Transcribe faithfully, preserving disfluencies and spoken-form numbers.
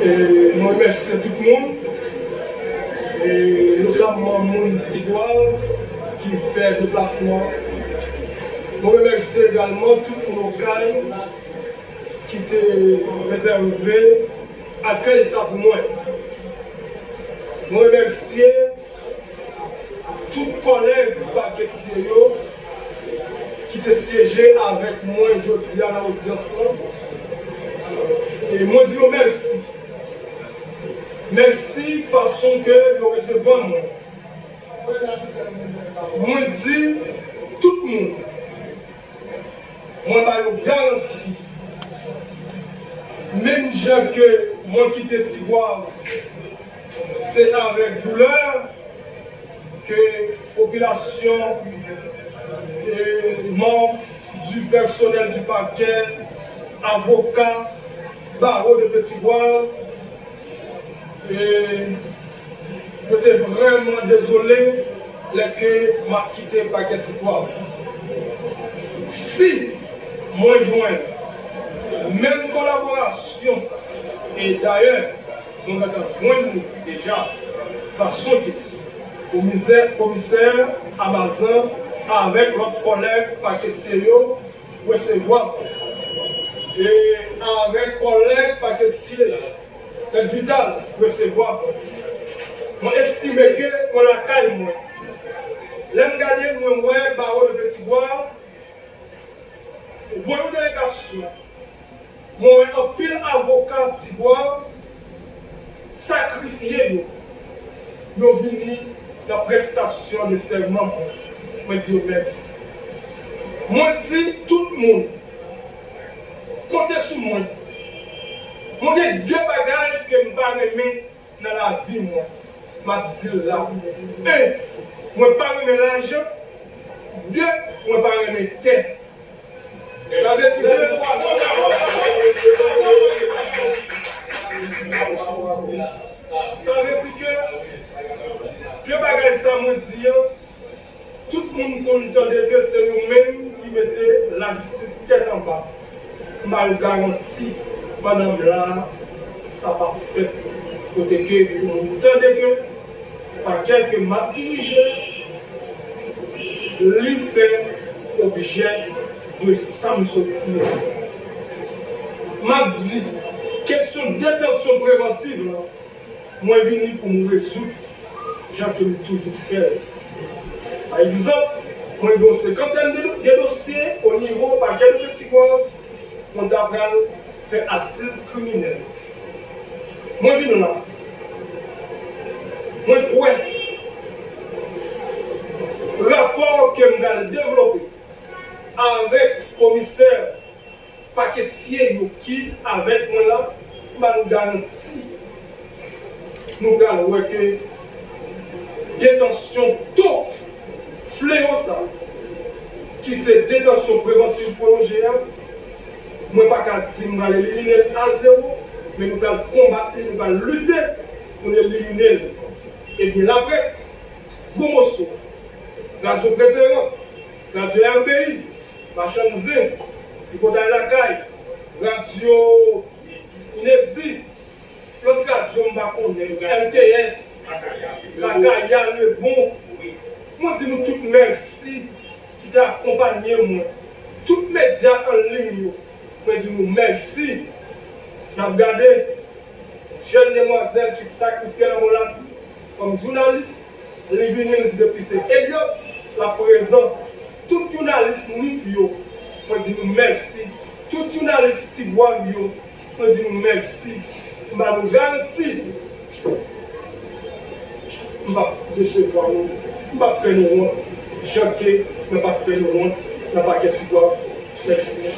Mwen remèsye tout moun, e notamman moun Tigwav ki fè deplasman. Mwen remèsye egalman tout moun Okay ki te rezève akèy sa pou mwen. Mwen remèsye tout kòlèg paketye yo ki te syeje avèk mwen jodi a nan odyans lan. E mwen di yo mèsi. Mèsi fason ke yo resevwa mwen. Mwen di tout moun, mwen ba yo garanti, menm jan ke mwen kite Tigwav, se avèk doulè ke popilasyon, e manm di pèsonèl di pakè, avoka, bawo de Tigwav, e yo te vrèman dezole lè ke m ap kite pakè Tigwav. Si mwen jwenn menm kolaborasyon sa, e dayè, mwen gentan jwenn li deja, fason ke komisè, komisè Amazan avèk lòt kòlèg paketye yo resevwa mwen, e avèk kòlèg paketye Tèt Vital resevwa mwen. Mwen estime ke mwen lakay mwen. Lè m gade, mwen wè bawo de Ti Bwa voye yon delegasyon. Mwen wè anpil avoka Ti Bwa sakrifye yo. Yo vini nan prestasyon de sèman mwen. Mwen di yo mèsi. Mwen di tout moun, konte sou mwen. Mwen gen de bagay ke m pa renmen nan lavi mwen. M ap di l la. En, mwen pa renmen lajan. De, mwen pa renmen tè. Sa vle di ke, sa vle di ke, de bagay sa mwen di an, tout moun konn tande ke se nou menm ki mete lajistis tèt anba. M ba yo garanti, pandan m la, sa p ap fèt. Kote ke pou moun tande ke pakè ke m ap dirije, li fè objè de sa m sot di a. M ap di, kesyon detansyon prevantiv lan, mwen vini pou m rezoud, jan ke m toujou fè l. Pa egzanp, mwen gen yon senkantèn de, de dosye o nivo pakè de Ti Bwa, mwen ta pral fè asiz kriminèl. Mwen vin la. Mwen kwè rapò ke m pral devlope avèk komisè paketye yo ki avèk mwen la, m ba nou garanti, nou pral wè ke detansyon to fleyo sa, ki se detansyon prevantiv pwolonje a, mwen pa ka di m pral elimine l a zewo, men nou pral konbat li, nou pral lite pou n elimine l. Ebyen, laprès, gwo moso, radyo preferans, radyo R B I, Machann Zen, Tripotay Lakay, radyo Inedi, lòt radyo m pa konnen, R T S, Akaya, Lebon. Mwen di nou tout mèsi ki te akonpanye mwen. Tout medya an liy yo, mwen di nou mèsi. N ap gade jèn demwazèl ki sakrifye lanmò l kòm jounalis, li vini, li di depi se Eliot, l ap prezan. Tout jounalis Nip yo, mwen di nou mèsi. Tout jounalis Ti Bwa yo, mwen di nou mèsi. M ba nou garanti, m p ap desevwa nou, m p ap fè nou wont, jan ke mwen pa t fè nou wont nan pakè Ti Bwa. Mèsi.